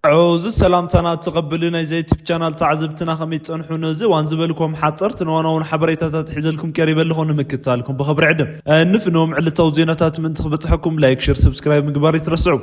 ዕዙዝ ሰላምታና እትቐብሉ ናይ ዘ ዩቱብ ቻናል ተዓዘብትና ከመይ ትጸንሑ? ነዚ እዋን ዝበልኩም ሓጸርትን ዋናውን ሓበሬታታት ሒዘልኩም ቀሪበ ኣለኹ። ንምክታልኩም ብኽብሪ ዕድም። እንፍኖም ዕለታዊ ዜናታት ምእንቲ ክበጽሐኩም ላይክ፣ ሼር፣ ሰብስክራይብ ምግባር ይትረስዑ።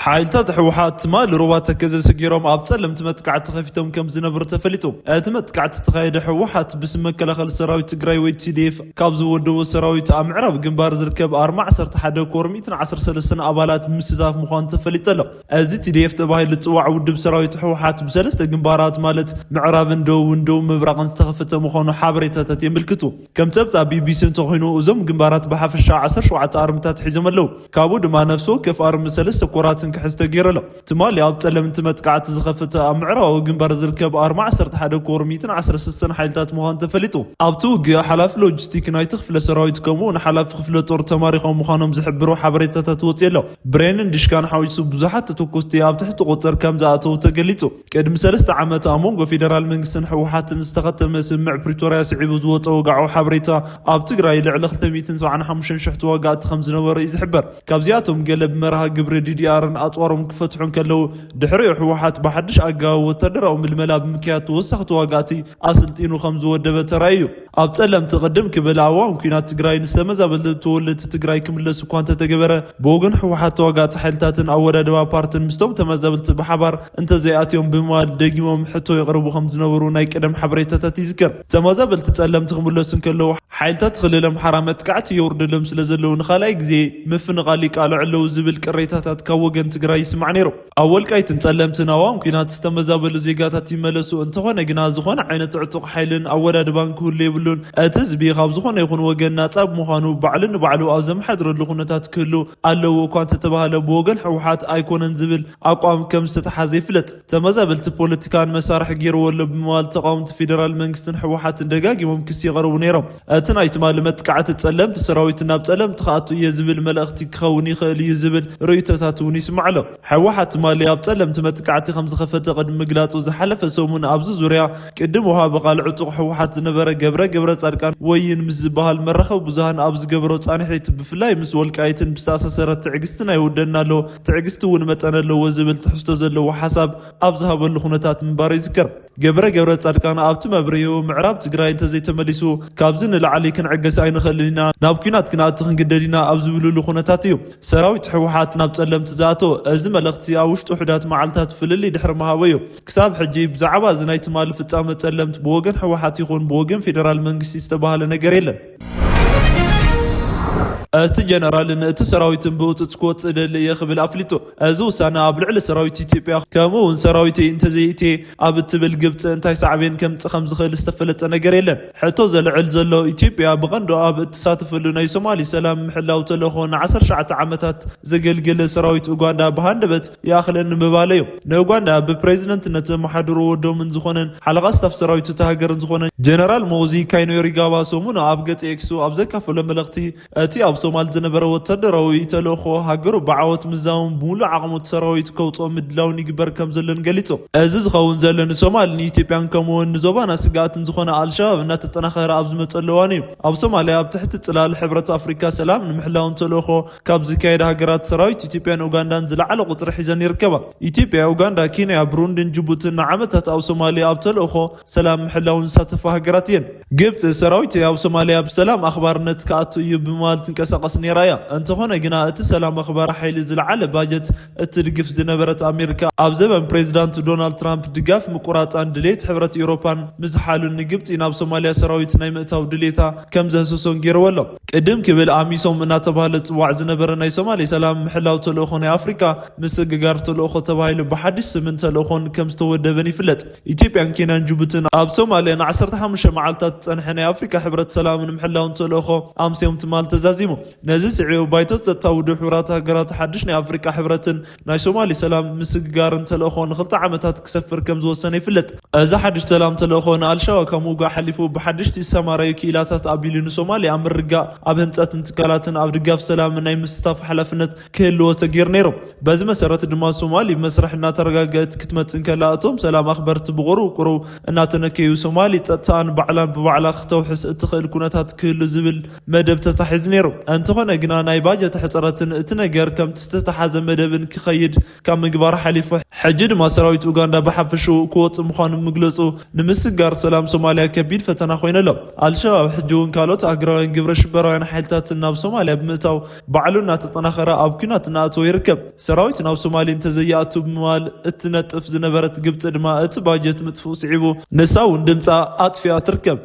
ሓይልታት ህወሓት ትማሊ ሩባ ተከዘ ሰጊሮም ኣብ ጸለምቲ መጥቃዕቲ ከፊቶም ከም ዝነበሩ ተፈሊጡ። እቲ መጥቃዕቲ ዝተኻየደ ህወሓት ብስም መከላኸሊ ሰራዊት ትግራይ ወይ ቲ ዲ ኤፍ ካብ ዝወደቦ ሰራዊት ኣብ ምዕራብ ግንባር ዝርከብ ኣርማ ዓሰርተ ሓደ ኮር ሚእትን ዓሰርተ ሰለስተን ኣባላት ምስታፍ ምዃኑ ተፈሊጡ ኣሎ። እዚ ቲ ዲ ኤፍ ተባሂሉ ዝጽዋዕ ውድብ ሰራዊት ህወሓት ብሰለስተ ግንባራት ማለት ምዕራብን ደቡብን ደቡብ ምብራቕን ዝተኸፈተ ምዃኑ ሓበሬታታት የመልክቱ። ከምቲ ኣብታ ቢ ቢ ሲ እንተኾይኑ እዞም ግንባራት ብሓፈሻ ዓሰርተ ሸውዓተ ኣርምታት ሒዞም ኣለዉ። ካብኡ ድማ ነፍሲ ወከፍ ኣርሚ ሰለስተ ኮራትን ክሕዝ ተገይሩ ኣሎ። ትማሊ ኣብ ጸለምቲ መጥቃዕቲ ዝኸፈተ ኣብ ምዕራባዊ ግንባር ዝርከብ ኣርማ ዓሰርተ ሓደ ኮር ሚእትን ዓሰርተ ሰለስተን ሓይልታት ምዃኑ ተፈሊጡ። ኣብቲ ውግእ ሓላፊ ሎጂስቲክ ናይቲ ክፍለ ሰራዊት ከምኡ እውን ሓላፊ ክፍለ ጦር ተማሪኾም ምዃኖም ዝሕብሩ ሓበሬታታት ወፂኡ ኣሎ። ብሬንን ድሽካን ሓዊሱ ብዙሓት ተተኮስቲ ኣብ ትሕቲ ቁፅር ከም ዝኣተዉ ተገሊጹ። ቅድሚ ሰለስተ ዓመት ኣብ መንጎ ፌደራል መንግስትን ህወሓትን ዝተኸተመ ስምምዕ ፕሪቶርያ ስዒቡ ዝወፀ ወግዓዊ ሓበሬታ ኣብ ትግራይ ልዕሊ ክልተ ሚእትን ሰብዓን ሓሙሽተን ሽሕ ተዋጋእቲ ከም ዝነበሩ እዩ ዝሕበር። ካብዚኣቶም ገለ ብመርሃ ግብሪ ዲ ዲ ኣርን ኣፅዋሮም ክፈትሑ እንከለዉ፣ ድሕሪኡ ህወሓት ብሓድሽ ኣገባብ ወታደራዊ ምልመላ ብምክያድ ተወሳኺ ተዋጋእቲ ኣስልጢኑ ከም ዝወደበ ተራእዩ። ኣብ ጸለምቲ ቅድም ክብል ኣብ እዋን ኲናት ትግራይ ንዝተመዛበሉ ተወለድቲ ትግራይ ክምለሱ እኳ እንተተገበረ፣ ብወገን ህወሓት ተዋጋእቲ ሓይልታትን ኣወዳድባ ፓርትን ምስቶም ተመዛበልቲ ብሓባር እንተዘይኣትዮም ብምባል ደጊሞም ሕቶ የቕርቡ ከም ዝነበሩ ናይ ቀደም ሓበሬታታት ይዝከር። ተመዛበልቲ ጸለምቲ ክምለሱ እንከለዉ፣ ሓይልታት ክልል ኣምሓራ መጥቃዕቲ የውርደሎም ስለ ዘለዉ ንኻልኣይ ግዜ ምፍንቓል ይቃልዑ ኣለዉ ዝብል ቅሬታታት ካብ ወገን ትግራይ ይስማዕ ነይሩ። ኣብ ወልቃይትን ጸለምትን ኣብ እዋን ኲናት ዝተመዛበሉ ዜጋታት ይመለሱ፣ እንተኾነ ግና ዝኾነ ዓይነት ዕጡቕ ሓይልን ኣወዳድባን ክህሉ የብሉን። እቲ ህዝቢ ካብ ዝኾነ ይኹን ወገን ናጻ ብምዃኑ ባዕሉ ንባዕሉ ኣብ ዘመሓድረሉ ኩነታት ክህሉ ኣለዎ እኳ እንተተባህለ፣ ብወገን ህወሓት ኣይኮነን ዝብል ኣቋም ከም ዝተተሓዘ ይፍለጥ። ተመዛበልቲ ፖለቲካን መሳርሒ ገይርዎ ኣሎ ብምባል ተቓወምቲ ፌደራል መንግስትን ህወሓትን ደጋጊሞም ክሲ የቕርቡ ነይሮም። እቲ ናይ ትማሊ መጥቃዕቲ ጸለምቲ ሰራዊት ናብ ጸለምቲ ክኣቱ እየ ዝብል መልእኽቲ ክኸውን ይኽእል እዩ ዝብል ርእይቶታት እውን ይስማዕ ኣሎ። ህወሓት ትማሊ ኣብ ጸለምቲ መጥቃዕቲ ከም ዝኸፈተ ቅድሚ ምግላጹ ዝሓለፈ ሰሙን ኣብዚ ዙርያ ቅድም ወሃቢ ቃል ዕጡቕ ህወሓት ዝነበረ ገብረ ገብረ ጻድቃን ወይን ምስ ዝበሃል መራኸቢ ብዙሃን ኣብ ዝገበሮ ጻንሒት ብፍላይ ምስ ወልቃይትን ብዝተኣሳሰረ ትዕግስቲ ናይ ወደና ኣሎ፣ ትዕግስቲ እውን መጠን ኣለዎ ዝብል ትሕዝቶ ዘለዎ ሓሳብ ኣብ ዝሃበሉ ኩነታት ምንባሩ ይዝከር። ገብረ ገብረ ጻድቃን ኣብቲ መብርሂኡ ምዕራብ ትግራይ እንተዘይተመሊሱ ካብዚ ንላዕሊ ክንዕገስ ኣይንኽእልን ኢና፣ ናብ ኲናት ክንኣቱ ክንግደድ ኢና ኣብ ዝብልሉ ኩነታት እዩ ሰራዊት ህወሓት ናብ ጸለምቲ ዝኣተወ። እዚ መልእኽቲ ኣብ ውሽጢ ውሑዳት መዓልታት ፍልልይ ድሕሪ ምሃቡ እዩ ክሳብ ሕጂ ብዛዕባ እዚ ናይ ትማሊ ፍጻመ ጸለምቲ ብወገን ህወሓት ይኹን ብወገን ፌደራል መንግስቲ ዝተባህለ ነገር የለን። እቲ ጀነራልን እቲ ሰራዊትን ብህጹጽ ክወጽእ እደሊ እየ ክብል ኣፍሊጡ። እዚ ውሳነ ኣብ ልዕሊ ሰራዊት ኢትዮጵያ ከምኡ እውን ሰራዊተይ እንተዘይእትየ ኣብ እትብል ግብጺ እንታይ ሳዕቤን ከምጽእ ከም ዝኽእል ዝተፈለጠ ነገር የለን። ሕቶ ዘልዕል ዘሎ ኢትዮጵያ ብቐንዱ ኣብ እትሳተፈሉ ናይ ሶማሊ ሰላም ምሕላው ተልእኾ ንዓሰርተ ትሽዓተ ዓመታት ዘገልገለ ሰራዊት ኡጋንዳ ብሃንደበት ይኣኽለኒ ምባለ እዩ። ንኡጋንዳ ብፕሬዝደንትነት ዘመሓድሩ ወዶምን ዝኾነን ሓለቓ ስታፍ ሰራዊት እታ ሃገርን ዝኾነ ጀነራል ሞዚ ካይኖሪጋባ ሰሙኑ ኣብ ገጽ ኤክሱ ኣብ ዘካፈሎ መልእኽቲ፣ እቲ ኣብ ሶማል ዝነበረ ወታደራዊ ተልእኾ ሃገሩ ብዓወት ምዛሙን ብምሉእ ዓቕሙ እቲ ሰራዊት ከውፅኦ ምድላውን ይግበር ከም ዘሎን ገሊጹ። እዚ ዝኸውን ዘሎ ንሶማል፣ ንኢትዮጵያን ከምኡውን ንዞባና ስግኣትን ዝኾነ ኣልሸባብ እናተጠናኸረ ኣብ ዝመፀሉ እዋን እዩ። ኣብ ሶማልያ ኣብ ትሕቲ ጽላል ሕብረት ኣፍሪካ ሰላም ንምሕላውን ተልእኾ ካብ ዝካየዳ ሃገራት ሰራዊት ኢትዮጵያን ኡጋንዳን ዝለዓለ ቁፅሪ ሒዘን ይርከባ። ኢትዮጵያ፣ ኡጋንዳ፣ ኬንያ፣ ብሩንድን ጅቡትን ንዓመታት ኣብ ሶማልያ ኣብ ተልእኾ ሰላም ምሕላውን ዝሳተፋ ሃገራት እየን። ግብጺ፣ ሰራዊት ኣብ ሶማልያ ብሰላም ኣኽባርነት ክኣቱ እዩ ብምባል ትንቀሳቐስ ነይራ እያ። እንተኾነ ግና እቲ ሰላም ኣኽባሪ ሓይሊ ዝለዓለ ባጀት እትድግፍ ዝነበረት ኣሜሪካ ኣብ ዘበን ፕሬዚዳንት ዶናልድ ትራምፕ ድጋፍ ምቁራጻን ድሌት ሕብረት ኤውሮፓን ምዝሓሉን ንግብጺ ናብ ሶማልያ ሰራዊት ናይ ምእታው ድሌታ ከም ዘህሰሶን ገይርዎ ኣሎ። ቅድም ክብል ኣሚሶም እናተባህለ ዝጽዋዕ ዝነበረ ናይ ሶማሌ ሰላም ምሕላው ተልእኾ ናይ ኣፍሪካ ምስግጋር ተልእኾ ተባሂሉ ብሓድሽ ስምን ተልእኾን ከም ዝተወደበን ይፍለጥ። ኢትዮጵያን ኬንያን ጅቡትን ኣብ ሶማልያ ንዓሰርተ ሓሙሽተ መዓልታት ዝጸንሐ ናይ ኣፍሪካ ሕብረት ሰላምን ምሕላውን ተልእኾ ኣምስዮም ትማል ተዛዚሙ። ነዚ ስዒቡ ባይቶ ጸጥታ ውድብ ሕቡራት ሃገራት ሓድሽ ናይ ኣፍሪካ ሕብረትን ናይ ሶማሊ ሰላም ምስግጋርን ተልእኾ ንክልተ ዓመታት ክሰፍር ከም ዝወሰነ ይፍለጥ። እዚ ሓድሽ ሰላም ተልእኾ ንኣልሸባብ ካብ ምውጋእ ሓሊፉ ብሓድሽቲ ዝሰማረዩ ክኢላታት ኣቢሉ ንሶማሊ ኣብ ምርጋእ፣ ኣብ ህንጸትን ትካላትን ኣብ ድጋፍ ሰላምን ናይ ምስታፍ ሓላፍነት ክህልዎ ተገይሩ ነይሩ። በዚ መሰረት ድማ ሶማሊ ብመስርሕ እናተረጋገእት ክትመጽእ እንከላ እቶም ሰላም ኣኽበርቲ ብቁሩብ ቁሩብ እናተነከዩ ሶማሊ ጸጥታኣን ባዕላን ብባዕላ ክተውሕስ እትኽእል ኩነታት ክህሉ ዝብል መደብ ተታሒዙ ነይሩ። እንተኾነ ግና ናይ ባጀት ሕፅረትን እቲ ነገር ከምቲ ዝተተሓዘ መደብን ክኸይድ ካብ ምግባር ሓሊፉ ሕጂ ድማ ሰራዊት ኡጋንዳ ብሓፈሽኡ ክወፅእ ምዃኑ ምግለፁ ንምስግጋር ሰላም ሶማልያ ከቢድ ፈተና ኮይነሎ። ኣልሸባብ ሕጂ እውን ካልኦት ኣህግራውያን ግብረ ሽበራውያን ሓይልታትን ናብ ሶማልያ ብምእታው ባዕሉ እናተጠናኸረ ኣብ ኲናት እናኣተወ ይርከብ። ሰራዊት ናብ ሶማሌ እንተዘይኣቱ ብምባል እትነጥፍ ዝነበረት ግብፂ ድማ እቲ ባጀት ምጥፍኡ ስዒቡ ንሳ እውን ድምፃ ኣጥፊኣ ትርከብ።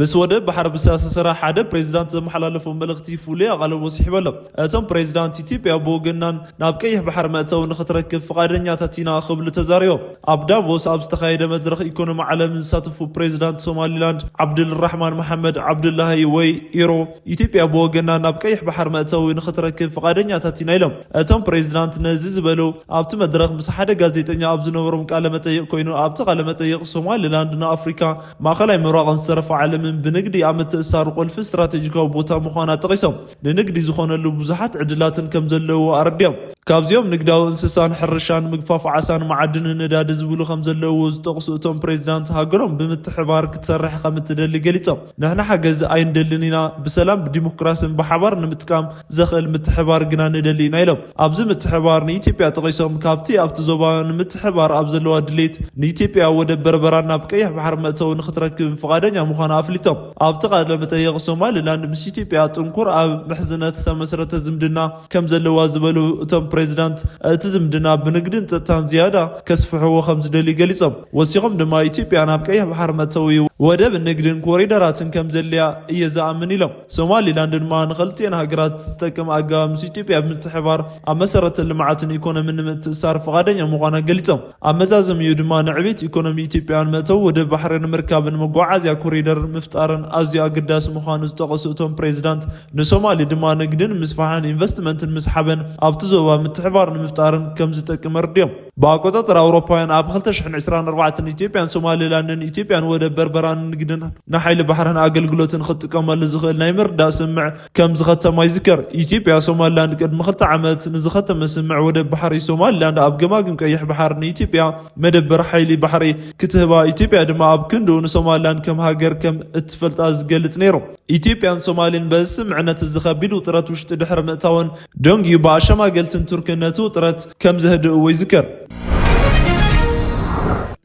ምስ ወደብ ባሕሪ ብዝተኣሳሰረ ሓደ ፕሬዚዳንት ዘመሓላለፎ መልእኽቲ ፍሉይ ኣቓልቦ ስሒበሎም። እቶም ፕሬዚዳንት ኢትዮጵያ ብወገናን ናብ ቀይሕ ባሕሪ መእተዊ ንክትረክብ ፍቓደኛታት ኢና ክብሉ ተዛሪቦም። ኣብ ዳቮስ ኣብ ዝተኻየደ መድረኽ ኢኮኖሚ ዓለም ዝሳተፉ ፕሬዚዳንት ሶማሊላንድ ዓብዱልራሕማን መሓመድ ዓብዱላሂ ወይ ኢሮ ኢትዮጵያ ብወገና ናብ ቀይሕ ባሕሪ መእተዊ ንክትረክብ ፍቓደኛታት ኢና ኢሎም። እቶም ፕሬዚዳንት ነዚ ዝበሉ ኣብቲ መድረኽ ምስ ሓደ ጋዜጠኛ ኣብ ዝነበሮም ቃለ መጠይቕ ኮይኑ ኣብቲ ቃለ መጠይቕ ሶማሊላንድ ንኣፍሪካ ማእኸላይ ምብራቕን ዝተረፈ ዓለምን ብንግዲ ኣብ ምትእሳር ቁልፊ ስትራቴጂካዊ ቦታ ምዃና ጠቒሶም ንንግዲ ዝኾነሉ ብዙሓት ዕድላትን ከም ዘለዎ ኣረዲኦም። ካብዚኦም ንግዳዊ እንስሳን ሕርሻን ምግፋፍ ዓሳን መዓድንን ነዳዲ ዝብሉ ከም ዘለውዎ ዝጠቕሱ እቶም ፕሬዚዳንት ሃገሮም ብምትሕባር ክትሰርሕ ከም እትደሊ ገሊጾም። ንሕና ሓገዝ ኣይንደልን ኢና፣ ብሰላም ብዲሞክራስን ብሓባር ንምጥቃም ዘኽእል ምትሕባር ግና ንደሊ ኢና ኢሎም። ኣብዚ ምትሕባር ንኢትዮጵያ ጠቒሶም ካብቲ ኣብቲ ዞባ ንምትሕባር ኣብ ዘለዋ ድሌት ንኢትዮጵያ ወደብ በርበራን ናብ ቀይሕ ባሕሪ መእተዊ ንክትረክብን ፍቓደኛ ምዃና ኣፍሊጦም። ኣብቲ ቃለ መጠይቕ ሶማሊላንድ ምስ ኢትዮጵያ ጥንኩር ኣብ ምሕዝነት ዝተመስረተ ዝምድና ከም ዘለዋ ዝበሉ እቶም ፕሬዚዳንት እቲ ዝምድና ብንግድን ጸጥታን ዝያዳ ከስፍሕዎ ከም ዝደልዩ ገሊጾም። ወሲኾም ድማ ኢትዮጵያ ናብ ቀይሕ ባሕሪ መእተዊ ወደብ ንግድን ኮሪደራትን ከም ዘድልያ እየ ዝኣምን ኢሎም። ሶማሊላንድ ድማ ንኽልቲኤን ሃገራት ዝጠቅም ኣገባብ ምስ ኢትዮጵያ ብምትሕባር ኣብ መሰረተ ልምዓትን ኢኮኖምን ንምትእሳር ፍቓደኛ ምዃና ገሊጾም። ኣብ መዛዘሚኡ ድማ ንዕቤት ኢኮኖሚ ኢትዮጵያን መእተዊ ወደብ ባሕሪ ንምርካብን መጓዓዝያ ኮሪደር ምፍጣርን ኣዝዩ ኣገዳሲ ምዃኑ ዝጠቐሱ እቶም ፕሬዚዳንት ንሶማሊ ድማ ንግድን ምስፋሕን ኢንቨስትመንትን ምስሓብን ኣብቲ ዞባ ምትሕባር ንምፍጣርን ከም ዝጠቅም ኣርድዮም። ብኣቆጻጽራ ኣውሮፓውያን ኣብ ክልተ ሽሕን ዕስራን ኣርባዕተን ኢትዮጵያን ሶማሊላንድን ኢትዮጵያን ወደብ በርበራን ንግድን ንሓይሊ ባሕርን ኣገልግሎትን ክጥቀመሉ ዝኽእል ናይ ምርዳእ ስምምዕ ከም ዝኸተማ ይዝከር። ኢትዮጵያ ሶማሊላንድ ቅድሚ ክልተ ዓመት ንዝኸተመ ስምምዕ ወደብ ባሕሪ ሶማሊላንድ ኣብ ገማግም ቀይሕ ባሕሪ ንኢትዮጵያ መደበር ሓይሊ ባሕሪ ክትህባ ኢትዮጵያ ድማ ኣብ ክንድኡ ንሶማሊላንድ ከም ሃገር ከም እትፈልጣ ዝገልጽ ነይሩ። ኢትዮጵያን ሶማልን በዚ ስምምዕነት እዚ ከቢድ ውጥረት ውሽጢ ድሕሪ ምእታወን ደንጊዩ ብኣሸማገልትን ቱርክን ነቲ ውጥረት ከም ዘህድእዎ ይዝከር።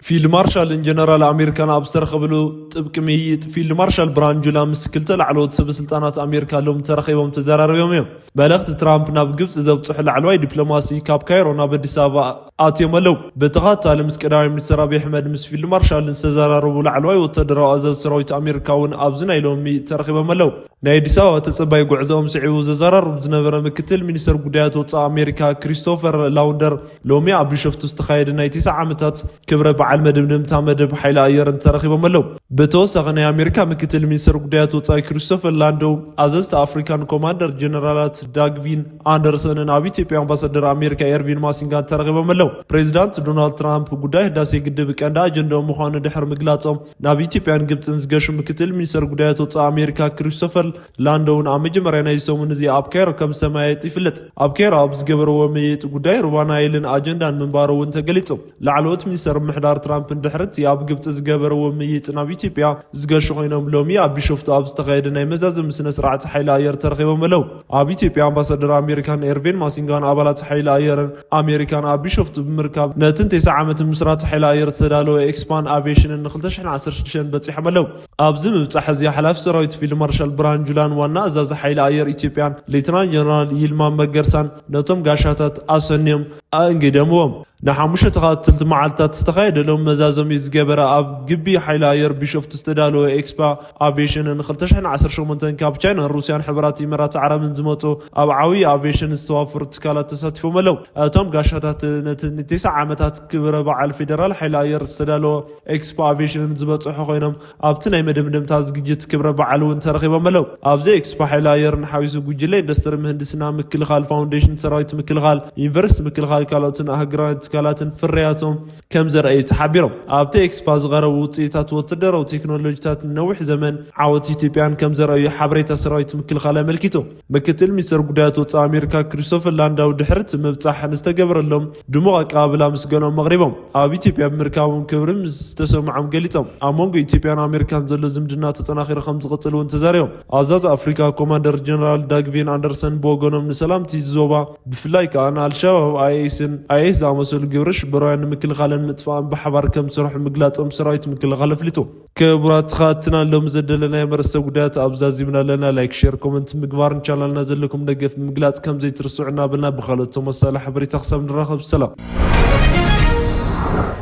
ፊልድ ማርሻልን ጀነራል ኣሜሪካን ኣብ ዝተረኸብሉ ጥብቂ ምይይጥ ፊልድ ማርሻል ብርሃኑ ጁላ ምስ ክልተ ላዕለዎት ሰበ ስልጣናት ኣሜሪካ ሎም ተረኺቦም ተዘራሪቦም እዮም። መልእኽቲ ትራምፕ ናብ ግብፂ ዘብፅሑ ላዕለዋይ ዲፕሎማሲ ካብ ካይሮ ናብ ኣዲስ ኣበባ ኣትዮም ኣለዉ። ብተኸታታሊ ምስ ቀዳማይ ሚኒስትር ኣብይ ኣሕመድ ምስ ፊልድ ማርሻልን ዝተዘራረቡ ላዕለዋይ ወታደራዊ ኣዛዚ ሰራዊት ኣሜሪካ እውን ኣብዚ ናይ ሎሚ ተረኺቦም ኣለዉ። ናይ ኣዲስ ኣበባ ተጸባይ ጉዕዞኦም ስዒቡ ዘዘራርብ ዝነበረ ምክትል ሚኒስተር ጉዳያት ወጻኢ ኣሜሪካ ክሪስቶፈር ላውንደር ሎሚ ኣብ ቢሾፍቱ ዝተኻየደ ናይ ተስዓ ዓመታት ክብረ በዓል መደምደምታ መደብ ሓይሊ ኣየርን ተረኺቦም ኣለዉ። ብተወሳኺ ናይ ኣሜሪካ ምክትል ሚኒስተር ጉዳያት ወጻኢ ክሪስቶፈር ላንዶ ኣዘዝቲ ኣፍሪካን ኮማንደር ጀነራላት ዳግቪን ኣንደርሰንን ኣብ ኢትዮጵያ ኣምባሳደር ኣሜሪካ ኤርቪን ማሲንጋን ተረኺቦም ኣለዉ። ፕሬዚዳንት ዶናልድ ትራምፕ ጉዳይ ህዳሴ ግድብ ቀንዲ ኣጀንዳኦም ምዃኑ ድሕሪ ምግላጾም ናብ ኢትዮጵያን ግብጽን ዝገሹ ምክትል ሚኒስተር ጉዳያት ወጻኢ ኣሜሪካ ክሪስቶፈር ላንዶ እውን ኣብ መጀመርያ ናይ ሰሙን እዚ ኣብ ካይሮ ከም ዝተመያየጡ ይፍለጥ። ኣብ ካይሮ ኣብ ዝገበርዎ ምይይጥ ጉዳይ ሩባ ናይልን ኣጀንዳን ምንባሩ እውን ተገሊጹ። ላዕለዎት ሚኒስተር ምምሕዳር ትራምፕን ድሕሪ እቲ ኣብ ግብጺ ዝገበርዎ ምይይጥ ናብ ኢትዮጵያ ዝገሹ ኮይኖም ሎሚ ኣብ ቢሾፍቱ ኣብ ዝተኻየደ ናይ መዛዘሚ ስነ ስርዓት ሓይሊ ኣየር ተረኺቦም ኣለዉ። ኣብ ኢትዮጵያ ኣምባሳደር ኣሜሪካን ኤርቬን ማሲንጋን ኣባላት ሓይሊ ኣየርን ኣሜሪካን ኣብ ቢሾፍቱ ብምርካብ ነትን ተስዓ ዓመት ምስራት ሓይሊ ኣየር ዝተዳለወ ኤክስፓን ኣቪዬሽንን ን ክልተ ሽሕን ዓሰርተ ሽዱሽተን በጺሖም ኣለዉ። ኣብዚ ምብጻሕ እዚ ሓላፊ ሰራዊት ፊልድ ማርሻል ብርሃኑ ጁላን ዋና ኣዛዚ ሓይሊ ኣየር ኢትዮጵያን ሌተናል ጀነራል ይልማ መገርሳን ነቶም ጋሻታት ኣሰንዮም ኣእንጊዶምዎም። ንሓሙሽተ ተኸታተልቲ መዓልታት ዝተኻየደሎም መዛዘሚ ዝገበረ ኣብ ግቢ ሓይሊ ኣየር ቢሾፍቱ ዝተዳለወ ኤክስፓ ኣቪዬሽን ን ክልተ ሽሕን ዓሰርተ ሸሞንተን ካብ ቻይናን ሩስያን ሕቡራት ኢመራት ዓረብን ዝመጹ ኣብ ዓብዪ ኣቪዬሽን ዝተዋፈሩ ትካላት ተሳቲፎም ኣለዉ። እቶም ጋሻታት ነቲ ንተስዓ ዓመታት ክብረ በዓል ፌደራል ሓይሊ ኣየር ዝተዳለወ ኤክስፖ ኣቪዬሽን ዝበጽሑ ኮይኖም ኣብቲ ናይ መደምደምታ ዝግጅት ክብረ በዓል እውን ተረኺቦም ኣለዉ። ኣብዚ ኤክስፖ ሓይሊ ኣየርን ሓዊሱ ጉጅለ ኢንዱስትሪ ምህንድስና ምክልኻል፣ ፋውንዴሽን ሰራዊት ምክልኻል፣ ዩኒቨርሲቲ ምክልኻል ካልኦትን ኣህግራውያን ትካላትን ፍርያቶም ከም ዘርኣዩ ተሓቢሮም። ኣብቲ ኤክስፓ ዝቐረቡ ውፅኢታት ወታደራዊ ቴክኖሎጂታት ነዊሕ ዘመን ዓወት ኢትዮጵያን ከም ዘርኣዩ ሓበሬታ ሰራዊት ምክልኻል ኣመልኪቱ። ምክትል ሚኒስትር ጉዳያት ወፃኢ ኣሜሪካ ክሪስቶፈር ላንዳው ድሕሪ እቲ ምብፃሕ ንዝተገበረሎም ድሙቕ ኣቀባብላ ምስጋኖም ኣቕሪቦም። ኣብ ኢትዮጵያ ብምርካቦም ክብሪ ምስ ተሰምዖም ገሊጾም። ኣብ መንጎ ኢትዮጵያን ኣሜሪካን ዘሎ ዝምድና ተጠናኺሩ ከም ዝቕጽል እውን ተዛሪቦም። ኣዛዚ ኣፍሪካ ኮማንደር ጀነራል ዳግቪን ኣንደርሰን ብወገኖም ንሰላም እቲ ዞባ ብፍላይ ከኣ ንኣልሸባብ ኣይኤስን ኣይኤስ ዝኣመሰሉ ግብረ ሽበራውያን ንምክልኻልን ምጥፋእን ብሓባር ከም ዝሰርሑ ምግላጾም ሰራዊት ምክልኻል ኣፍሊጡ። ክቡራት ተኸታተልትና ሎሚ ዘደለናዮም ኣርእስተ ጉዳያት ኣብዛ ዚምና ኣለና። ላይክ፣ ሼር፣ ኮመንት ምግባርን ቻናልና ዘለኩም ደገፍ ምግላጽ ከም ዘይትርስዑ እናበልና ብኻልኦት ተመሳሳሊ ሓበሬታ ክሳብ ንራኸብ ሰላም።